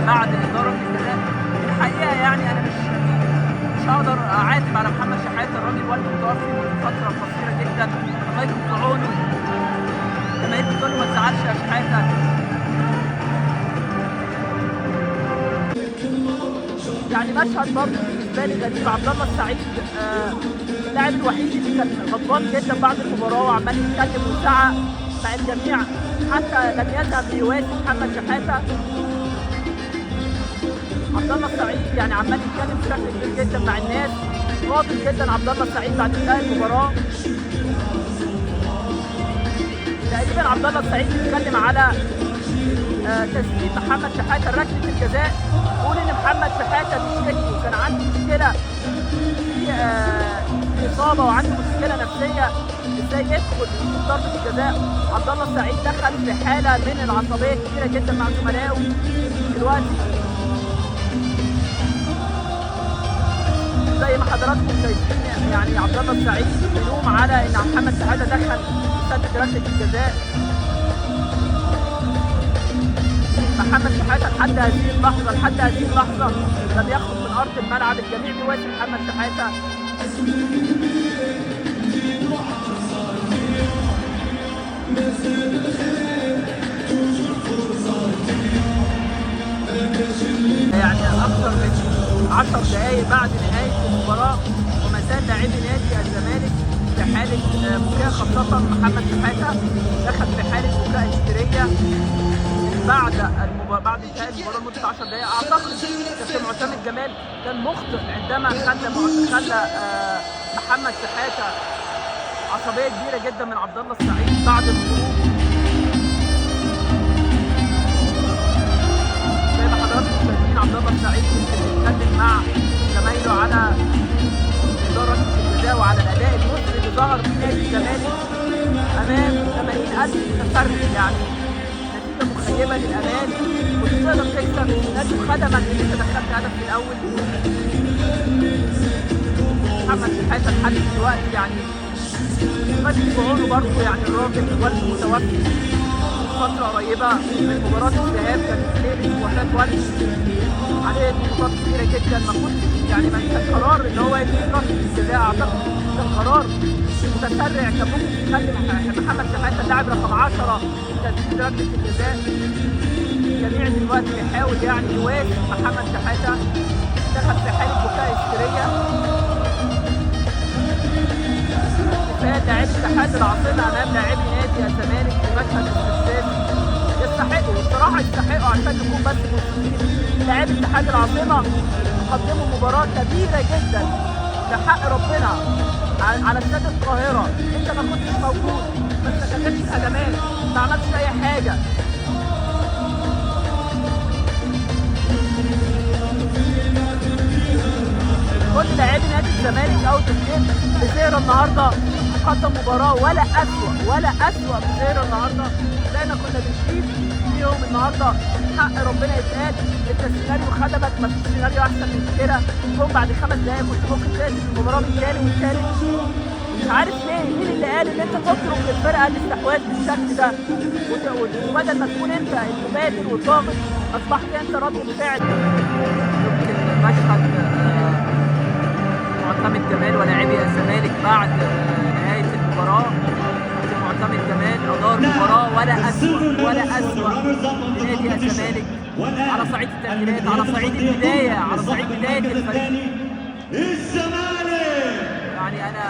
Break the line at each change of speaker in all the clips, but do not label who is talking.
بعد ضربه الجزاء. الحقيقة يعني انا مش هقدر اعاتب على محمد شحاته، الراجل والده متوفي منذ فترة قصيرة جدا، الله يكون في عونه. الجماهير بتقول له ما تزعلش يا شحاته. يعني مشهد برضه بالنسبة لي غريب، عبد الله السعيد اللاعب الوحيد اللي كان غضبان جدا بعد المباراة وعمال يتكلم ويزعق مع الجميع، حتى لم يذهب ليواسي محمد شحاته. عبد الله السعيد يعني عمال يتكلم بشكل كبير جدا مع الناس، غاضب جدا عبد الله السعيد بعد انتهاء المباراة. تقريبا عبد الله السعيد بيتكلم على تسديد محمد شحاته ركلة الجزاء، بيقول ان محمد شحاته بيشتكي وكان عنده مشكلة في اصابه وعنده مشكلة نفسية، ازاي يدخل ويشوط ضربه الجزاء. عبد الله السعيد دخل في حاله من العصبية كبيرة جدا مع زملائه دلوقتي. زي ما حضراتكم شايفين يعني عبد الله السعيد بيلوم على ان محمد شحاته دخل يسدد ركلة الجزاء. محمد شحاته لحد هذه اللحظة، لحد هذه اللحظة لم يخرج من ارض الملعب، الجميع بيواسي محمد شحاته. يعني اكثر من 10 دقائق بعد نهاية المباراة وما زال لاعبي نادي الزمالك في حاله بكاء، خاصة محمد شحاته دخل في حاله بكاء هستيريه بعد بعد انتهاء المباراة لمدة 10 دقائق. اعتقد كابتن معتمد جمال كان مخطئ عندما خلى محمد شحاته عصبية كبيرة جدا من عبد الله السعيد بعد الخروج. زي ما حضراتكم شايفين عبد الله السعيد بيتكلم مع زمايله على ادارة الجزاء وعلى الاداء المصري اللي ظهر بيه نادي الزمالك امام 80,000 متفرج، يعني نتيجة مخيبه للامال، كنت تقدر تكسب، السيناريو خدمك ان انت دخلت هدف في الاول. محمد شحاته لحد دلوقتي يعني خد في عونه برضه، يعني الراجل والده متوفي فترة قريبة من مباراة الذهاب، كانت ليلة وفاة والده، عليه ضغوطات كبيرة جدا، ما كنتش يعني ما كان قرار إن هو يدي ركلة الجزاء، أعتقد كان قرار متسرع، كان ممكن يخلي محمد شحاته اللاعب رقم 10 تسديد ركلة الجزاء. الجميع دلوقتي بيحاول يعني يواسي محمد شحاته، دخل في حالة بكاء هستيرية. احتفال لاعبي اتحاد العاصمة أمام لاعبي نادي الزمالك في مشهد استفزازي، يستحقوا الصراحة، يستحقوا عشان نكون بس منصفين. لاعبي اتحاد العاصمة قدموا مباراة كبيرة جدا بحق ربنا على استاد القاهرة، أنت ما كنتش موجود، ما استغلتش الهجمات، ما عملتش أي حاجة. كل لاعبي نادي الزمالك out of game. بزيرة النهارده قدم مباراة ولا اسوأ، ولا اسوأ بزيرة النهارده زي ما كنا بنشيد فيهم النهارده. حق ربنا يتقال، انت السيناريو خدمك، مفيش سيناريو احسن من كده. جون بعد 5 دقايق كنت ممكن تقلب المباراة من تاني والتالت. مش عارف ليه، مين اللي قال ان انت تترك الفرقة الاستحواذ بالشكل ده، وبدل ما تكون انت المبادر والضاغط اصبحت انت رد الفعل. يمكن مشهد معتمد جمال ولاعبي الزمالك بعد نهاية المباراة. معتمد جمال أدار مباراة ولا أسوأ، ولا أسوأ لنادي الزمالك على صعيد التغييرات، على صعيد البداية، على صعيد بداية الفريق.
الزمالك
يعني أنا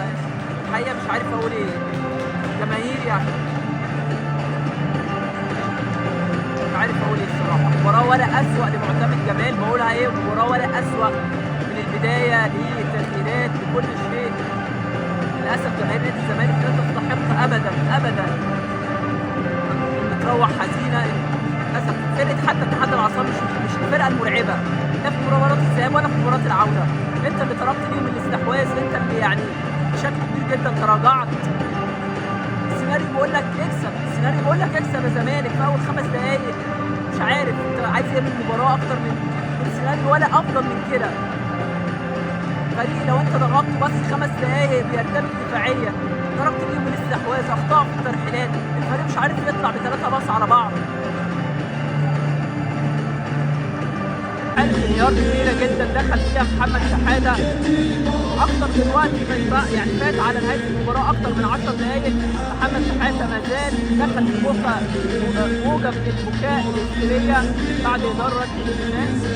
الحقيقة مش عارف أقول إيه، جماهير يعني مش عارف أقول إيه الصراحة. مباراة ولا أسوأ لمعتمد جمال، بقولها إيه، مباراة ولا أسوأ من البداية للتغييرات لكل شيء. للأسف جماهير نادي الزمالك لا تستحق أبدا أبدا إن تروح حزينة. للأسف فرقة حتى اتحاد العاصمة مش الفرقة المرعبة، لا في مباراة الذهاب ولا في مباراة العودة. أنت اللي طلبت ليهم الاستحواذ، أنت اللي يعني بشكل كبير جدا تراجعت. السيناريو بيقول لك اكسب، السيناريو بيقول لك اكسب يا زمالك في أول 5 دقايق. مش عارف أنت عايز إيه من المباراة أكتر من السيناريو ولا أفضل من كده. فريق لو انت ضغطته بس 5 دقايق بيرتبك دفاعيا، ضربت ليهم الاستحواذ، اخطاء في الترحيلات، الفريق مش عارف يطلع ب3 باص على بعض. حالة انهيار كبيرة جدا دخل فيها محمد شحاتة أكتر من وقت ما يعني فات على نهاية المباراة أكتر من 10 دقايق. محمد شحاتة ما زال دخل في موجة من البكاء الهستيرية بعد إهدار ركلة الجزاء.